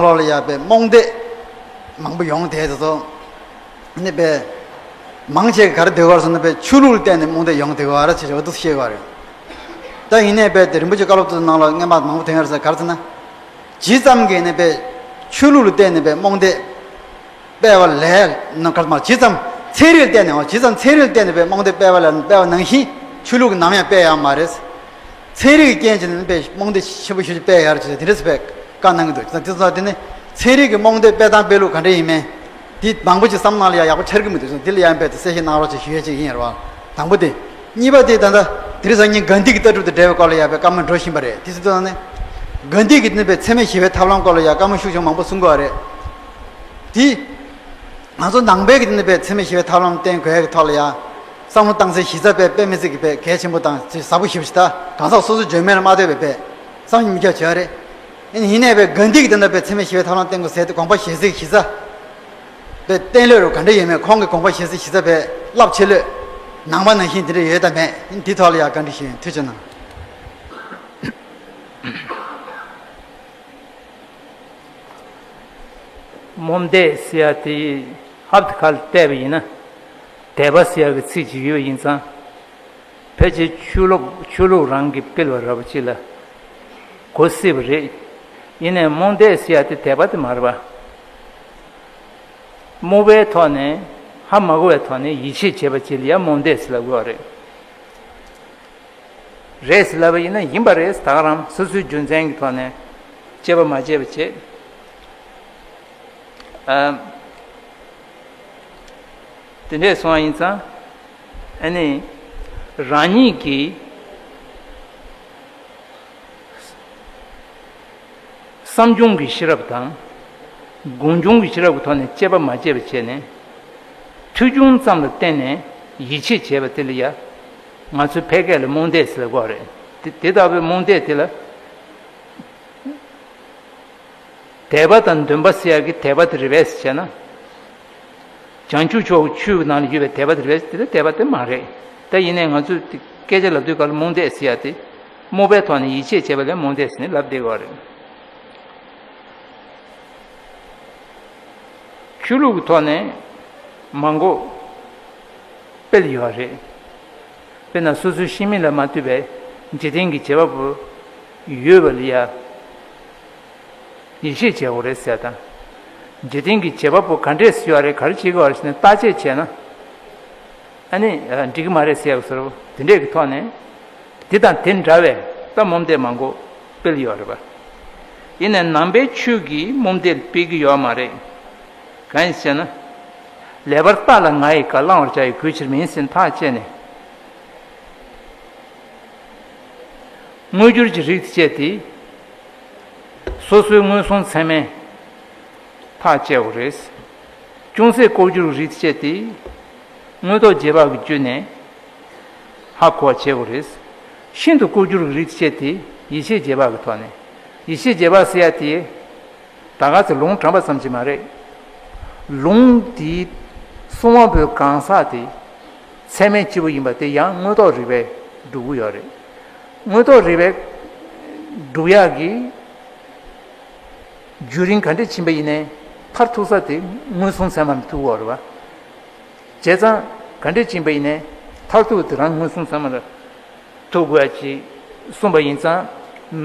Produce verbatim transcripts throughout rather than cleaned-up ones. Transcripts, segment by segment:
ལོགས་ལ་ཡ་པའི་རྨོངས་དད་མང་པོ་ཡོང་བསྡད་དེ་ཚོ། ནི་པའི་མང་ཆེ་ག་རེ་འདོད་གར་སོང་ན་པའི་ཆོས་ལུགས་ལ་བརྟེན་ནས་རྨོངས་དད་ཡོང་བསྡད་ག་ར་ཆེ་ཆེ་བ་འདུག་ཤེས་ག་རེད། ད་ཡིན་ནའི་པའི་དེ་རིན་པོ་ཆེ་བཀའ་སློབ་ཏུ་ནང་ལ་སྔན་མ་མང་པོ་ཐོན་ཡ་རེད་ཟེར་ག་རེ་ཟེར་ན། ཇི་ཙམ་གྱིས་ནི་པའི་ཆོས་ལུགས་ལ་བརྟེན་ནས་པའི་རྨོངས་དད་སྤེལ་བ་ལས་ན་ག་མ་ཇི་ཙམ་ཚན་རིག་ལ་བརྟེན་ནས་འོ་ཇི་ཙམ་ཚན་རིག་ལ་བརྟེན་ནས་པའི་རྨོངས་དད་སྤེལ་བ་ལ་སྤེལ་བ་ནང་བཞིན་ཆོས་ལུགས་ཀྱིས་ནམ་ཡང་སྤེལ་ཡག་མ་རེད། ཚན་རིག་གི་རྐྱེན་བྱས་ནས་པའི་རྨོངས་དད་ཆེན་པོ་ཞེ་པོ་ཅིག་སྤེལ་ཡག་རེད་ཟེར་དེ་འདྲ་ཟེར་བའི་བཀའ་གནང་གི་འདུག་དེ་ཚོ་དེ་ནི་ཚན་རིག་གི་རྨོངས་དད་སྤེལ་སྟངས་སྤེལ་ལུགས་ག་འདྲ་ཡིན་མིན་དེ་མང་པོ་ཅིག་བསམ་བློ་ནང་ལ་ཡག་ཡག་པོ་འཆར་གྱི་མི་འདུག་དེ་ལ་ཡང་རྦད་དེ་གསལ་བཤད་གནང་རོགས་ཅེས་ཞུ་ཡས་ཅིག་ཡིན་རེད་བ། དང་པོ་དེ། གཉིས་པ་དེ་ད་ལྟ་དེ་རིང་སང་ཉིན་གྷན་དྷི་གི་ལྟ་གྲུབ་དང་འབྲེལ་བའི་སྐོར་ལ་ཡང་པའི་བཀའ་མོལ་འགྲོ་བཞིན་པ་རེད། དེ་ཚོ་ནི་གྷན་དྷི་གིས་བསྟན་པའི་འཚེ་མེད་ཞི་བའི་ཐབས་ལམ་སྐོར་ལ་ཡང་བཀའ་མོལ་ཤུགས་ཆེན་མང་པོ་གསུང་གི་ཡོད་རེད། དེ་ང་ཚོ་ནང་པའི་གིས་བསྟན་པའི་འཚེ་མེད་ཞི་བའི་ཐབས་ལམ་བསྟེན་དགོས་ཀྱི་ཐོག་ལ་ཡང་བསམ་བློ་བཏང་སའི་གཞི་རྩ་པའི་དཔེ་མི་སྲིད་ཀྱི་པའི་གལ་ཆེན་པོ་དང་ཅིག་ཟབ་པོ་ཞེ་པོ་ཞིག་ད་གང་ཟག་སོ་སོའི་འཇོན་མེད་ལ་མ་ལྟོས་པའི་པའི་བསམ་གྱིས་མི་ཁྱབ་བྱས་རེད། ཡིན་ནའི་པའི་གྷན་དྷི་གིས་བསྟན་པའི་འཚེ་མེད་ཞི་བའི་ཐབས་ལམ་བསྟེན་དགོས་ཟེར་ཏེ་དགོངས་པ་བཞེས་སའི་གཞི་རྩ། པའི་བསྟན་ལུགས་རུ་ག་འདྲ་ཡོད་མེད་ཁོང་གི་དགོངས་པ་བཞེས་སའི་གཞི་རྩ་པའི་རླབས་ཆེ་ལོས་ནང་པ་ནང་བཞིན་དེ་འདྲ་ཡོད་དམ་མེད་འདི་ཐོག་ལ་ཡང་བཀའ་འདྲི་ཞུ་ཡིན། ཐུགས་རྗེ་གནང་། རྨོངས་དད་ཟེར་ཡ་དེ་ཧབ་ཏེ་ཁ་ལ་བལྟས་པ་ཡིན་ན་དད་པ་ཟེར་ཡ་གི་ཚིག་ཅིག་ཡོད་པ་ཡིན་ཙང་། ཕལ་ཆེར་ཆོས་ལུགས་ཆོས་ལུགས་རང་གིས་སྤེལ་བ་འདྲ་པོ་ཅིག་ལ་གོ་སྲིད་པ་རེད། ཡིན་ནའི་རྨོངས་དད་ཟེར་ཡ་དེ་དད་པ་དེ་མ་རེད་པ། རྨོངས་པའི་ཐོག་ནས་ཧ་མ་གོ་བའི་ཐོག་ནས་ཡིད་ཆེས་བྱེད་པ་ཅིག་ལ་ཡང་རྨོངས་དད་ཟེར་ལབ་དགོས་པ་རེད། རེད་ཟེར་ལབ་པ་ཡིན་ན་ཡིན་པ་རེད། ད་ག་རང་སོ་སོའི་རྒྱུ་མཚན་གྱི་ཐོག་ནས་དཔྱད་པ་མ་བྱས་པ་བྱེད། ཨ། དེ་འདྲས་སོང་བ་ཡིན་ཙང་། ཨ་ནི། རང་ཉིད་ཀྱི་བསམ་བྱུང་གི་ཤེས་རབ་དང་། སྒོམ་བྱུང་གི་ཤེས་རབ་ཀྱི་ཐོག་ནས་དཔྱད་པ་མ་བྱས་པ་བྱས་ནས། ཐོས་བྱུང་ཙམ་ལ་བརྟེན་ནས་ཡིད་ཆེས་བྱས་པ་དེ་ལ་ཡ། ང་ཚོའི་ཕལ་སྐད་ལ་རྨོངས་དད་ཟེར་བ་རེད། དེ་དེ་ལྟ་བུའི་རྨོངས་དད་དེ་ལ། དད་པ་དང་འདུན་པ་ཟེར་ཡག་གི་དད་པ་དེ་རེད་པས་ཟེར་བྱས་ན། བྱང་ཆུབ་མཆོག་གི་ཆོས་ཀྱི་ནང་ལ་ཡོད་པའི་དད་པ་དེ་རེད་པས་དེ་ལ་དད་པ་དེ་མ་རེད། ད་ཡིན་ནའི་ང་ཚོས་དེ་སྐད་ཆ་ལབ་དུས་སྐབས་ལ་རྨོངས་དད་ཟེར་ཡག་དེ། རྨོངས་པའི་ཐོག་ནས་ཡིད་ཆེས་བྱས་པ་ལ་རྨོངས་དད་ཟེར་ནས་ལབ་བསྡད་ཀྱི་ཡོད་རེད། ཆོས་ལུགས་ཀྱི་ཐོག་ནས་མང་པོ་སྤེལ་ཡོད་རེད། དཔེར་ན་སོ་སོའི་ཤི་མིན་ལ་མ་ལྟོས་པའི་འཇིག་རྟེན་གྱི་བྱེད་པ་པོ་ཡོད་པ་ལ་ཡ་ཡིད་ཆེས་བྱེད་དགོས་རེད་ཟེར་དང་། འཇིག་རྟེན་གྱི་བྱེད་པ་པོ་ག་འདྲས་སུ་ཡོད་རེད་ག་རེ་བྱེད་དགོས་རེད་ཟེར་ནས་བརྟག་དཔྱད་བྱས་ན། ཨ་ནི་འགྲིག་གི་མ་རེད་ཟེར་ཡག་བཟོ་འདྲ་པོ་དེ་འདྲས་ཀྱི་ཐོག་ནས། དེ་དང་དེ་འདྲ་བའི་ད་རྨོངས་དད་མང་པོ་སྤེལ་ཡོད་རེད་པ། ཡིན་ནའི་ནང་པའི་ཆོས་ཀྱིས་རྨོངས་དད་སྤེལ་གྱི་ཡོད་མ་རེད། གང་ཡིན་ཟེར་ན། ལེགས་པར་བརྟགས་ལ་ང་ཡི་བཀའ། བླང་བར་བྱ་ཡི་གུས་ཕྱིར་མིན་ཟེར་ཐག་བཅད་ནས། དངོས་འགྱུར་གྱི་རིགས་བཅས་ཏེ། སོ་སོའི་མངོན་སུམ་ཚད་མས་ཐག་བཅད་དགོས་རེད། ཅུང་ཟད་ལྐོག་གྱུར་གྱི་རིགས་བཅས་ཏེ། དངོས་ཐོབ་རྗེས་དཔག་གི་བརྒྱུད་ནས་ཧ་གོ་བ་བྱེད་དགོས་རེད། ཤིན་ཏུ་ལྐོག་གྱུར་གྱི་རིགས་བཅས་ཏེ་ཡིད་ཆེས་རྗེས་དཔག་གི་ཐོག་ནས། ཡིད་ཆེས་རྗེས་དཔག་ཟེར་ཡ་དེ། ད་ག་ཚོད་ལུང་དྲངས་པ་ཙམ་གྱིས་མ་རེད། ལུང་དེའི་གསུང་བ་པོའི་གང་ཟག་དེ་ཚད་མས་སྤྱི་བོ་ཡིན་པ་དེ་ཡང་དངོས་ཐོབ་རིགས་པས་སྒྲུབ་ཀྱི་ཡོད་རེད། དངོས་ཐོབ་རིགས་པས་སྒྲུབ་ཡག་གི་བརྒྱུད་རིམ་ག་འདྲས་ཕྱིན་པ་ཡིན་ནའི་མཐར་ཐུག་ས་དེ་མངོན་སུམ་ཚད་མ་ལ་ཐུག་ཡོད་རེད་པ། བྱས་ཙང་ག་འདྲས་ཕྱིན་པ་ཡིན་ནའི་མཐར་ཐུག་དེ་རང་མངོན་སུམ་ཚད་མ་ལ་ཐུག་དགོས་ཡ་ཅིག་གསུངས་པ་ཡིན་ཙང་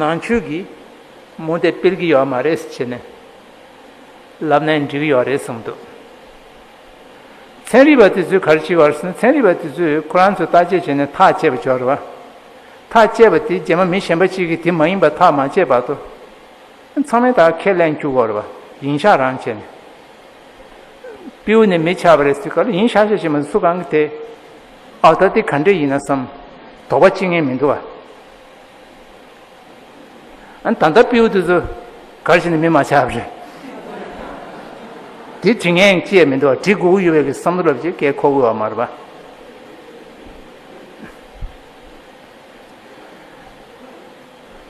ནང་ཆོས་ཀྱི་རྨོངས་དད་སྤེལ་གྱི་ཡོད་མ་རེད་ཟེར་བྱས་ནས་ལབ་ན་འགྲིག་གི་ཡོད་རེད་བསམ་འདུག་ཚན་རིག་པ་དེ་ཚོས་ག་རེ་བྱེད་ཀྱི་ཡོད་རེད་ཟེར་ན། ཚན་རིག་པ་དེ་ཚོས་ཁོ་རང་ཚོས་བརྟག་དཔྱད་བྱས་ནས་ཐག་བཅད་པ་ཅིག་ཡོད་རེད་པ། ཐག་བཅད་པ་དེ་རྗེས་མ་མི་གཞན་པ་གཅིག་གིས་དེ་མ་ཡིན་པ་ཐག་མ་བཅད་བར་དུ། ཚང་མས་ད་ཁས་ལེན་བཅུག་གི་ཡོད་རེད་པ། ཡིན་ཤག་རང་བྱས་ནས། སྤྲེའུ་ནི་མི་ཆགས་པ་རེད་ཟེར་ག་ལ་ཡིན་ཤག་ཤག་བྱས་མ་སུ་གང་གིས་དེ། ཨ་ད་དེ་ག་འདྲས་ཡིན་ན་བསམ། དོགས་པ་བྱེད་མཁན་མི་འདུག་པ། ཨ་ད་ལྟ་སྤྲེའུ་དེ་ཚོ་ག་རེ་བྱས་ནས་མི་མ་ཆགས་པ་རེད། དེ་འདྲི་མཁན་ཅི་ཡང་མི་འདུག་པ། འདྲི་དགོས་ཀྱི་ཡོད་པའི་གི་བསམ་བློ་རབ་ཅིག་སྐད་འཁོར་གི་ཡོད་པ་མ་རེད་པ།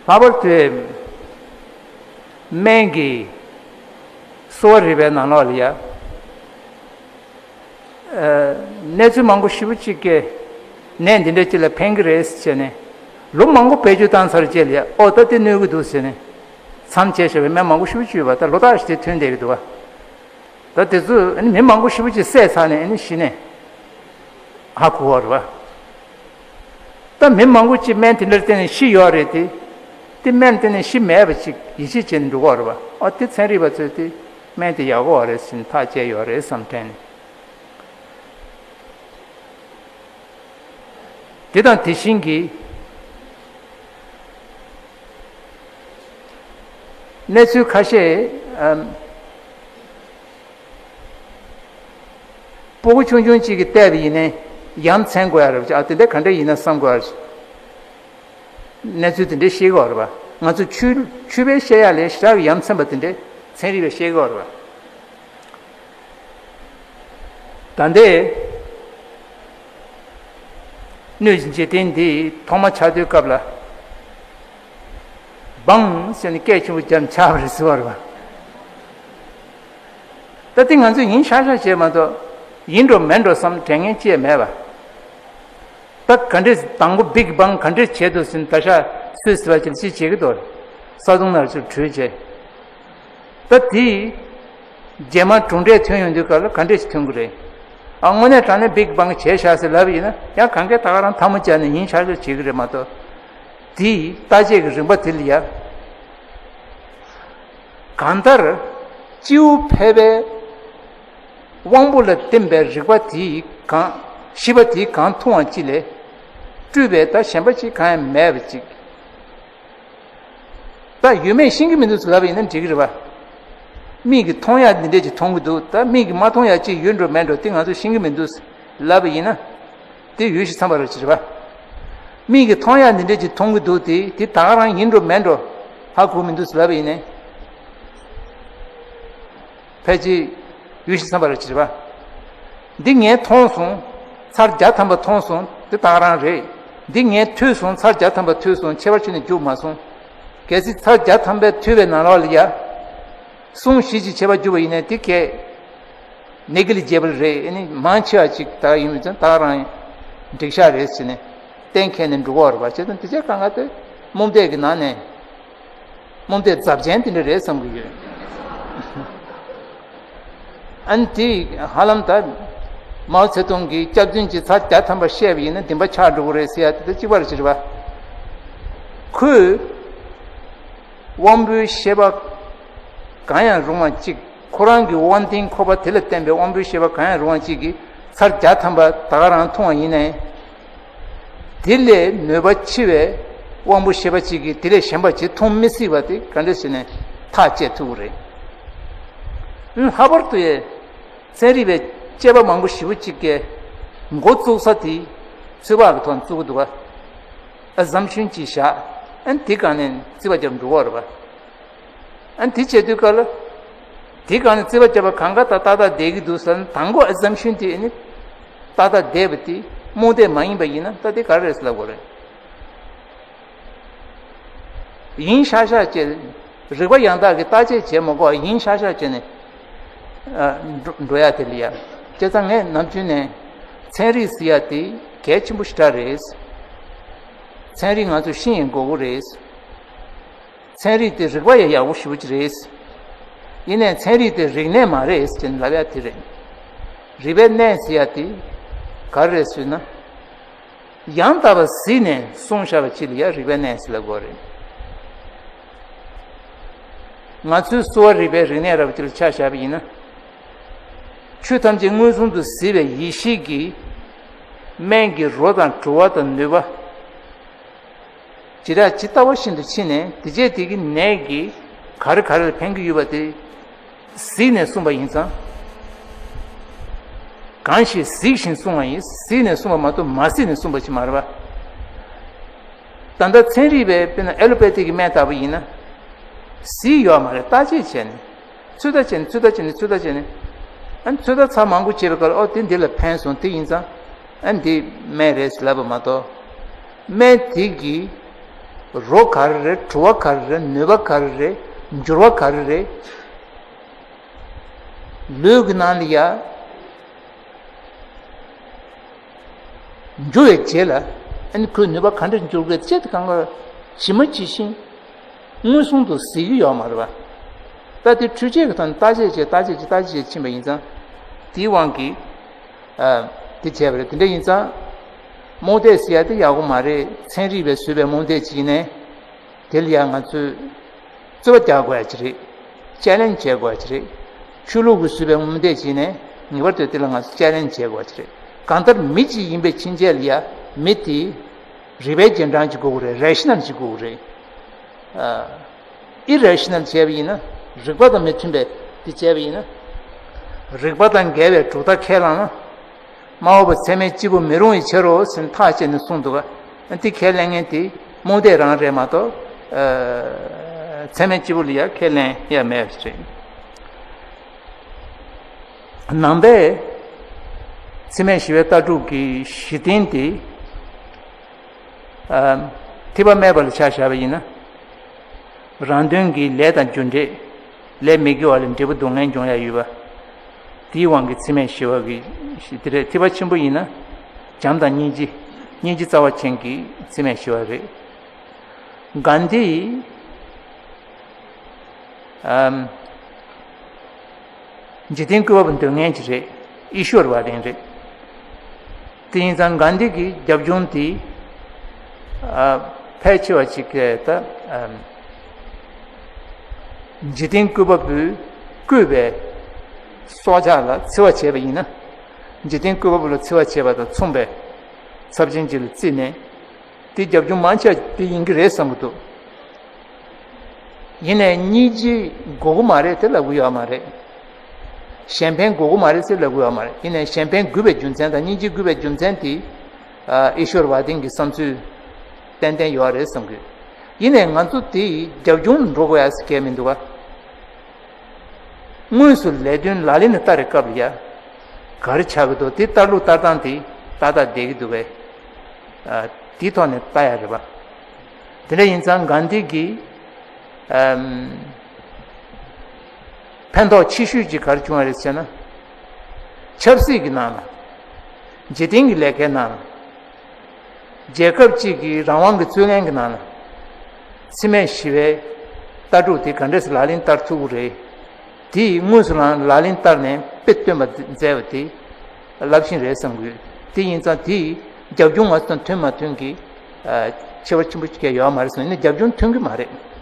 ལྷག་པར་དུ་སྨན་གྱི་གསོ་བ་རིག་པའི་ནང་ལོགས་ལ་ཡ། གནས་ཚུལ་མང་པོ་ཞེ་པོ་ཅིག་གིས་ནད་འདི་འདྲ་ཅིག་ལ་ཕན་གྱི་རེད་ཟེར་ནས་ལོ་མང་པོ་བེད་སྤྱོད་བཏང་ཚར་རྗེས་ལ་ཡ། ཨོ་ད་དེ་གནོད་ཀྱི་འདུག་ཟེར་ནས། མཚམས་བཅད་བྱས་པའི་སྨན་མང་པོ་ཞེ་པོ་ཅིག་ཡོད་པ། ད་ལོ་རྟག་ཞིག་དེ་ཐོན་བསྡད་ཀྱི་འདུག་བ། ད་དེ་ཚོ་ཨ་ནི་མི་མང་པོ་ཞེ་པོ་ཅིག་བསད་ཚར་ནས་ཨ་ནི་གཞི་ནས་ཧ་གོ་བ་རེད་བ། ད་མི་མང་པོ་ཅིག་སྨན་དེ་འདྲར་བརྟེན་ནས་ཤི་ཡོད་རེད་དེ། དེ་སྨན་བརྟེན་ནས་ཤི་མེད་པ་ཅིག་ཡིད་ཆེས་བྱས་ནས་འགྲོ་གི་ཡོད་རེད་བ། ཨ་དེ་ཚན་རིག་པ་ཚོས་དེ་སྨན་དེ་ཡག་པོ་རེད་ཟེར་ནས་ཐག་བཅད་ཡོད་རེད་བསམ་དྲན་ནས། དེ་དང་དེ་བཞིན་གྱི་གནས་ཚུལ་ཁ་ཤས། ཨམ། སྤུ་གུ་ཆུང་ཆུང་གཅིག་གིས་བལྟས་པ་ཡིན་ནའི་ཡ་མཚན་དགོས་ཡ་རེད་བ། ཨ་དེ་འདྲ་ག་འདྲ་ཡིན་ན་བསམ་དགོས་ཡ་རེད། གནས་ཚུལ་དེ་འདྲའི་བཤད་ཀྱི་ཡོད་རེད་བ། ང་ཚོ་ཆོས་ཆོས་པས་བཤད་ཡ་ལས་ཞེ་དྲག་གི་ཡ་མཚན་པ་དེ་འདྲའི་ཚན་རིག་པས་བཤད་ཀྱི་ཡོད་རེད་བ། ད་ལྟའི་སྣོད་ཀྱི་འཇིག་རྟེན་འདི་ཐོག་མ་ཆགས་དུས་སྐབས་ལ། བང་ཟེར་ནས་སྐད་ཆེན་པོ་བརྒྱབ་ཆགས་པ་རེད་ཟེར་བ་རེད་བ། ད་དེ་ང་ཚོས་ཡིན་ཤག་ཤག་བྱས་མ་གཏོགས་ཡིན་འགྲོ་མིན་འགྲོ་བསམ་དྲན་མཁན་ཅིག་མེད་པ། ད་ག་འདྲས་དང་པོ་བིག་བང་ག་འདྲས་བྱས་འདུག་ཟེར་ན། ད་ཤག་སུས་ཟེར་བ་ཅིག་ཅིག་བྱེད་ཀྱི་འདུག་ས་དུང་ནར་ཅིག་བྲུས་བྱས། ད་དེ་རྗེས་མ་གྲུབ་འབྲས་ཐོན་ཡོང་དུས་སྐབས་ལ་ག་འདྲས་ཞིག་ཐོན་གྱི་རེད། ཨ་དངོས་གནས་དྲང་གནས་བིག་བང་བྱས་ཤག་ཟེར་ལབ་པ་ཡིན་ན་ཡང་གང་གས་ད་ག་རང་ཐལ་མོ་སྦྱར་ནས་ཡིན་ཤག་ཤག་བྱེད་ཀྱི་རེད་མ་གཏོགས། དེ་བརྟག་དཔྱད་ཀྱི་རིམ་པ་དེ་ལ་ཡ། གང་ལྟར་སྤྱི་བོ་ཕལ་པའི་དབང་པོ་ལ་བརྟེན་པའི་རིག་པ་དེས་གང་ཤེས་པ་དེས་གང་མཐོང་བ་ཅིག་ལས་སྤྲོས་པའི་ད་གཞན་པ་ཅིག་གང་ཡང་མེད་པ་ཅིག་ད་ཡོད་མེད་ཤེས་ཀྱི་མི་འདུག་ཟེར་ལབ་པ་ཡིན་ན་འགྲིག་གི་རེད་བ། མིག་གིས་མཐོང་ཡག་འདི་འདྲས་ཅིག་མཐོང་གི་འདུག་ད་མིག་གིས་མ་མཐོང་ཡག་ཅིག་ཡོད་འགྲོ་མེད་འགྲོ་དེ་ང་ཚོས་ཤེས་ཀྱི་མི་འདུག་ཟེར་ལབ་པ་ཡིན་ན། དེ་ཡོད་ཤི་འཚམ་པ་རེད་ཅེས་རེད་བ། མིག་གིས་མཐོང་ཡག་འདི་འདྲས་ཅིག་མཐོང་གི་འདུག་དེ་དེ་ད་ག་རང་ཡིན་འགྲོ་མེད་འགྲོ་ཧ་གོ་མི་འདུག་ཟེར་ལབ་པ་ཡིན་ནའི། ཕལ་ཆེར་ཡོད་ཤི་འཚམ་པ་རེད་ཅེས་རེད་བ། འདི་ངས་མཐོང་སོང་། ཚར་བརྒྱ་ཐམ་པ་མཐོང་སོང་། དེ་ད་ག་རང་རེད། འདི་ངས་ཐོས་སོང་། ཚར་བརྒྱ་ཐམ་པ་ཐོས་སོང་། ཁྱད་པར་ཅི་ནས་རྒྱུགས་མ་སོང་། གལ་སྲིད་ཚར་བརྒྱ་ཐམ་པའི་ཐོས་པའི་ནང་ལོགས་ལ་ཡ། གསུང་བཞི་ཅིག་ཁྱད་པར་རྒྱུགས་པ་ཡིན་ནའི་དེ་གས། ནེ་གི་ལི་ཇེ་བལ་རེད། ཨ་ནི་མང་ཆེ་བ་ཅིག་ད་ཡིན་མིན་ཙང་ད་རང་འགྲིག་ཤག་རེད་ཟེར་ནས་གཏན་འཁེལ་ནས་འགྲོ་གི་ཡོད་རེད་པ། བྱས་ཙང་དེ་ཆ་གང་ག་དེ་རྨོངས་དད་ཀྱི་ནང་ནས་རྨོངས་དད་རྫབ་ཅན་དེ་འདྲ་རེད་བསམ་གྱི་ཡོད། ཨ་ནི་དེ་ཧ་ལམ་ད་མའོ་ཙེ་ཏུང་གིས་སྐྱག་རྫུན་གྱི་ཚར་བརྒྱ་ཐམ་པ་བཤད་པ་ཡིན་ན་བདེན་པ་ཆགས་འགྲོ་གི་རེད་ཟེར་ཡ་དེ་ད་གཅིག་པ་རེད་ཅེས་རེད་པ། ཁོས་དབང་པོའི་ཤེས་པ་གང་ཡང་རུང་བ་གཅིག་ཁོ་རང་གི་དབང་རྟེན་ཁོག་པ་དེ་ལ་བརྟེན་པའི་དབང་པོའི་ཤེས་པ་གང་ཡང་རུང་བ་གཅིག་གིས་ཚར་བརྒྱ་ཐམ་པ་ད་ག་རང་མཐོང་བ་ཡིན་ནའི། དེ་ལས་ནུས་པ་ཆེ་བའི་དབང་པོ་ཤེས་པ་གཅིག་གིས་དེ་ལས་གཞན་པ་ཅིག་མཐོང་མི་སྲིད་པ་དེ་ག་འདྲ་ཟེར་ནས་ཐག་བཅད་ཐུབ་ཀྱི་རེད། ཨང་། ལྷག་པར་དུ་ཡང་ཚན་རིག་པའི་དཔྱད་པ་མང་པོ་ཞེ་པོ་གཅིག་གིས་འགོ་བཙུགས་ས་དེ་ཚོད་དཔག་གི་ཐོག་ནས་བཙུགས་ཀྱི་འདུག་ག་ཨ་ཟམ་ཤུན་གཅིག་བཞག་ཨ་ནི་དེ་སྒང་ནས་རྩིས་པ་རྒྱབ་འགྲོ་གི་ཡོད་རེད་པ། ཨ་ནི་དེ་བྱེད་དུས་སྐབས་ལ། དེའི་སྒང་ནས་རྩིས་པ་བརྒྱབ་པ་གང་ག་ད་ཏག་ཏག་བསྡད་ཀྱི་འདུག་ཟེར་ན། དང་པོ་ཨ་ཟམ་ཤུན་དེ་ནི་ཏག་ཏག་བསྡད་པ་དེ་རྨོངས་དད་མ་ཡིན་པ་ཡིན་ན་ད་དེ་ག་རེ་རེད་ཟེར་ལབ་དགོས་རེད། ཡིན་ཤག་ཤག་བྱས། རིག་པ་ཡང་དག་གིས་བརྟག་དཔྱད་བྱས་མ་དགོས་པ་ཡིན་ཤག་ཤག་བྱས་ནས། ཨ། འགྲོ་འགྲོ་ཡ་དེ་ལ་ཡ། བྱས་ཙང་ངས་ནམ་རྒྱུན་ནས་ཚན་རིག་ཟེར་ཡ་དེ་གལ་ཆེན་པོ་ཞེ་དྲག་རེད། ཚན་རིག་ང་ཚོས་ཤེས་ཡོང་དགོས་ཀྱི་རེད། ཚན་རིག་དེ་རིག་པ་ཡང་ཡག་པོ་ཞེ་པོ་ཅིག་རེད། ཡིན་ནའི་ཚན་རིག་དེ་རིག་གནས་མ་རེད་ཅེས་ལབ་ཡ་དེ་རེད། རིག་པའི་གནས་ཟེར་ཡ་དེ་ག་རེ་རེད་ཟེར་ན། ཡང་དག་པར་གཟིགས་ནས་གསུངས་བཞག་པ་ཅིག་ལ་ཡ་རིག་པའི་གནས་ཟེར་ལབ་དགོས་རེད། ང་ཚོའི་གསོ་བ་རིག་པའི་རིག་གནས་རབ་ཅིག་ལ་ཆ་བཞག་པ་ཡིན་ན། ཆོས་ཐམས་ཅད་མངོན་སུམ་དུ་གཟིགས་པའི་ཡེ་ཤེས་ཀྱིས་སྨན་གྱི་རོ་དང་བྲོ་བ་དང་ནུས་པ། ཇི་ལྟར་ཇི་ལྟ་བ་བཞིན་དུ་ཕྱེ་ནས་དེ་རྗེས་དེ་གི་ནད་ཀྱིས་ག་རེ་ག་རེ་ལ་ཕན་གྱི་ཡོད་པ་དེ་གཟིགས་ནས་གསུངས་པ་ཡིན་ཙང་། གང་ཞིག་གཟིགས་ཤིང་གསུངས་པ་ཡིན། གཟིགས་ནས་གསུངས་པ་མ་གཏོགས་མ་གཟིགས་ནས་གསུངས་པ་ཞིག་མ་རེད་པ། ད་ལྟ་ཚན་རིག་པས་དཔེར་ན་ཨེ་ལོ་པེ་ཐིག་གི་སྨན་ལྟ་བུ་ཡིན་ན། གཟིགས་ཡོད་མ་རེད། བརྟག་དཔྱད་བྱས་ནས། ཚོད་ལྟ་བྱས་ནས་ཚོད་ལྟ་བྱས་ནས་ཚོད་ལྟ་བྱས་ནས། ཨ་ནི་ཚོད་ལྟ་ཚར་མང་པོ་བྱས་པའི་སྐབས་ལ་ཨོ་དེ་འདི་ལ་ཕན་སོང་། དེ་ཡིན་ཙང་ཨ་ནི་འདི་སྨན་རེད་ཟེར་ལབ་པ་མ་གཏོགས། སྨན་དེ་གི་རོ་ག་རེ་རེད། བྲོ་བ་ག་རེ་རེད། ནུས་པ་ག་རེ་རེད། འགྱུར་བ་ག་རེ་རེད། ལུས་ཀྱི་ནང་ལ་ཡ། འགྱུར་བའི་རྗེས་ལ་ཨ་ནི་ཁོའི་ནུས་པ་ག་འདྲ་འགྱུར་དགོས་ཅེས་དེ་གང་ག་ཇི་མ་ཇི་བཞིན་ མངོན་སུམ་དུ་གཟིགས་ཀྱི་ཡོད་མ་རེད་པ། ད་དེ་འཕྲུལ་ཆས་ཀྱི་ཐོག་ནས་བརྟག་དཔྱད་བྱས་བརྟག་དཔྱད་བྱས་བརྟག་དཔྱད་བྱས་ཕྱིན་པ་ཡིན་ཙང་། དེའི་དབང་གིས་ཨ་དེ་བྱས་པ་རེད། དེ་འདྲ་ཡིན་ཙང་རྨོངས་དད་ཟེར་ཡ་དེ་ཡག་པོ་མ་རེད། ཚན་རིག་པས་བཟོས་པའི་རྨོངས་དད་ཅིག་ཡིན་ནའི། དེ་ལ་ཡང་ང་ཚོས་རྩོད་པ་རྒྱག་དགོས་ཡ་ཅིག་རེད། དཔྱད་གླེང་བྱེད་དགོས་ཡ་ཅིག་རེད། ཆོས་ལུགས་ཀྱིས་བཟོས་པའི་རྨོངས་དད་ཅིག་ཡིན་ནའི་ངེས་པར་དུ་དེ་ལ་ང་ཚོས་དཔྱད་གླེང་བྱེད་དགོས་ཡ་ཅིག་རེད། གང་ལྟར་མི་གཅིག་ཡིན་པའི་ཕྱིན་ཆད་ལ་ཡ་མི་དེ་རིགས་པའི་རྗེས་འབྲང་ཅིག་དགོས་ཀྱི་རེད། རེ་ཤི་ནལ་ཅིག་དགོས་ཀྱི་རེད། ཨ་ཨི་རེ་ཤི་ནལ་བྱས་པ་ཡིན་ན། རིགས་པ་དང་མི་མཐུན་པའི་དེ་བྱས་པ་ཡིན་ན། རིགས་པ་དང་འགལ་བའི་གྲུབ་མཐའ་ཁས་བླངས་ན། སྨྲ་བ་པོ་ཚད་མས་སྐྱེས་བུ་མི་རུང་བའི་ཕྱིར་རོ་ཟེར་ནས་ཐག་བཅད་ནས་གསུངས་འདུག་ག། འདི་ཁས་ལེན་མཁན་དེ་རྨོངས་དད་རང་རེད་མ་གཏོགས། ཨ་ཚད་མས་སྐྱེས་བུ་ལ་ཡ་ཁས་ལེན་ཡ་མེད་པ་ཞིག་རེད། ནང་པའི་འཚེ་མེད་ཞི་བའི་ལྟ་གྲུབ་ཀྱི་གཞི་རྟེན་དེ། ཨ་ཐེག་པ་སྨད་པ་ལ་ཆ་བཞག་པ་ཡིན་ན། རང་དོན་གྱི་ལས་དང་རྒྱུ་འབྲས། ལས་མི་དགེ་བ་ལས་འབྲས་བུ་སྡུག་བསྔལ་འབྱུང་ཡ་ཡོད་པ། དེའི་དབང་གིས་འཚེ་མེད་ཞི་བ་གི་དེ་རེད། ཐེག་པ་ཆེན་པོ་ཡིན་ན་བྱམས་དང་སྙིང་རྗེ། སྙིང་རྗེ་རྩ་བ་ཅན་གྱི་འཚེ་མེད་ཞི་བ་རེད། གྷན་དྷི། ཨམ། འཇིག་རྟེན་བཀོད་པ་པོ་འདོད་མཁན་ཅིག་རེད། ཨི་ཤོར་བ་དན་རེད། དེ་ཡིན་ཙང་གྷན་དྷི་གི་རྒྱབ་ལྗོངས་དེ། ཨ་ཕལ་ཆེ་བ་ཅིག་གིས་ད་ཨམ། འཇིག་རྟེན་བཀོད་པ་པོས་བཀོད་པའི་སྲོག་ཆགས་ལ་འཚེ་བ་བྱས་པ་ཡིན་ན། འཇིག་རྟེན་བཀོད་པ་པོ་ལ་འཚེ་བ་བྱས་པ་དང་མཚུངས་པའི་ཚབས་ཆེན་ཅིག་ལ་བརྩིས་ནས། དེ་རྒྱབ་ལྗོངས་མང་ཆེ་བ་དེ་ཡིན་གྱི་རེད་བསམ་གྱི་འདུག། ཡིན་ནའི་སྙིང་རྗེ་དགོས་ཀྱི་མ་རེད་དེ་ལབ་ཀྱི་ཡོད་མ་རེད། གཞན་ཕན་དགོས་ཀྱི་མ་རེད་ཟེར་ལབ་ཀྱི་ཡོད་མ་རེད། ཡིན་ནའི་གཞན་ཕན་དགོས་པའི་རྒྱུ་མཚན་དང་སྙིང་རྗེ་དགོས་པའི་རྒྱུ་མཚན་དེ། ཨ་ཨི་ཤོར་བ་དན་གྱི་བསམ་ཚུལ་ཏན་ཏན་ཡོད་རེད་བསམ་གྱི། ཡིན་ནའི་ང་ཚོ་དེའི་རྒྱབ་ལྗོངས་འགྲོ་དགོས་ཡ་ཟེར་མཁན་མི་འདུག་ག། དངོས་སུ་ལས་དོན་ལག་ལེན་ལ་བསྟར་བའི་སྐབས་ལ་ཡ། ག་རེ་ཆགས་ཀྱི་འདུག། དེ་བསྟར་ལུགས་བསྟར་སྟངས་དེ་ཏག་ཏག་བསྡད་ཀྱི་འདུག་པས། ཨ་དེའི་ཐོག་ནས་ལྟ་ཡ་རེད་པ། དེ་འདྲ་ཡིན་ཙང་གྷན་དྷི་གི་ཨམ། ཕན་ཐོགས་ཆེ་ཤོས་ཅིག་ག་རེ་བྱུང་བ་རེད་ཟེར་ན། ཆབ་སྲིད་ཀྱི་ནང་ལ། འཇིག་རྟེན་གྱི་ལས་ཀའི་ནང་ལ། རྒྱལ་ཁབ་ཅིག་གི་རང་དབང་གི་རྩོད་ལེན་གྱི་ནང་ལ། འཚེ་མེད་ཞི་བའི་ལྟ་གྲུབ་དེ་ག་འདྲས་སེ་ལག་ལེན་བསྟར་ཐུབ་ཀྱི་རེད། དེ་དངོས་སུ་རང་ལག་ལེན་བསྟར་ནས་དཔེ་སྟོན་པ་མཛད་པ་དེ་རླབས་ཆེན་རེད་བསམ་གྱི་ཡོད། དེ་ཡིན་ཙང་དེ་རྒྱབ་ལྗོངས་ང་ཚོ་དང་མཐུན་མ་མཐུན་གྱི་ཨ་ཁྱད་པར་ཆེན་པོ་ཅིག་ཡོད་མ་རེད་བསམ། ཡིན་ན་རྒྱབ་ལྗོངས་མཐུན་གྱི་མ་རེད།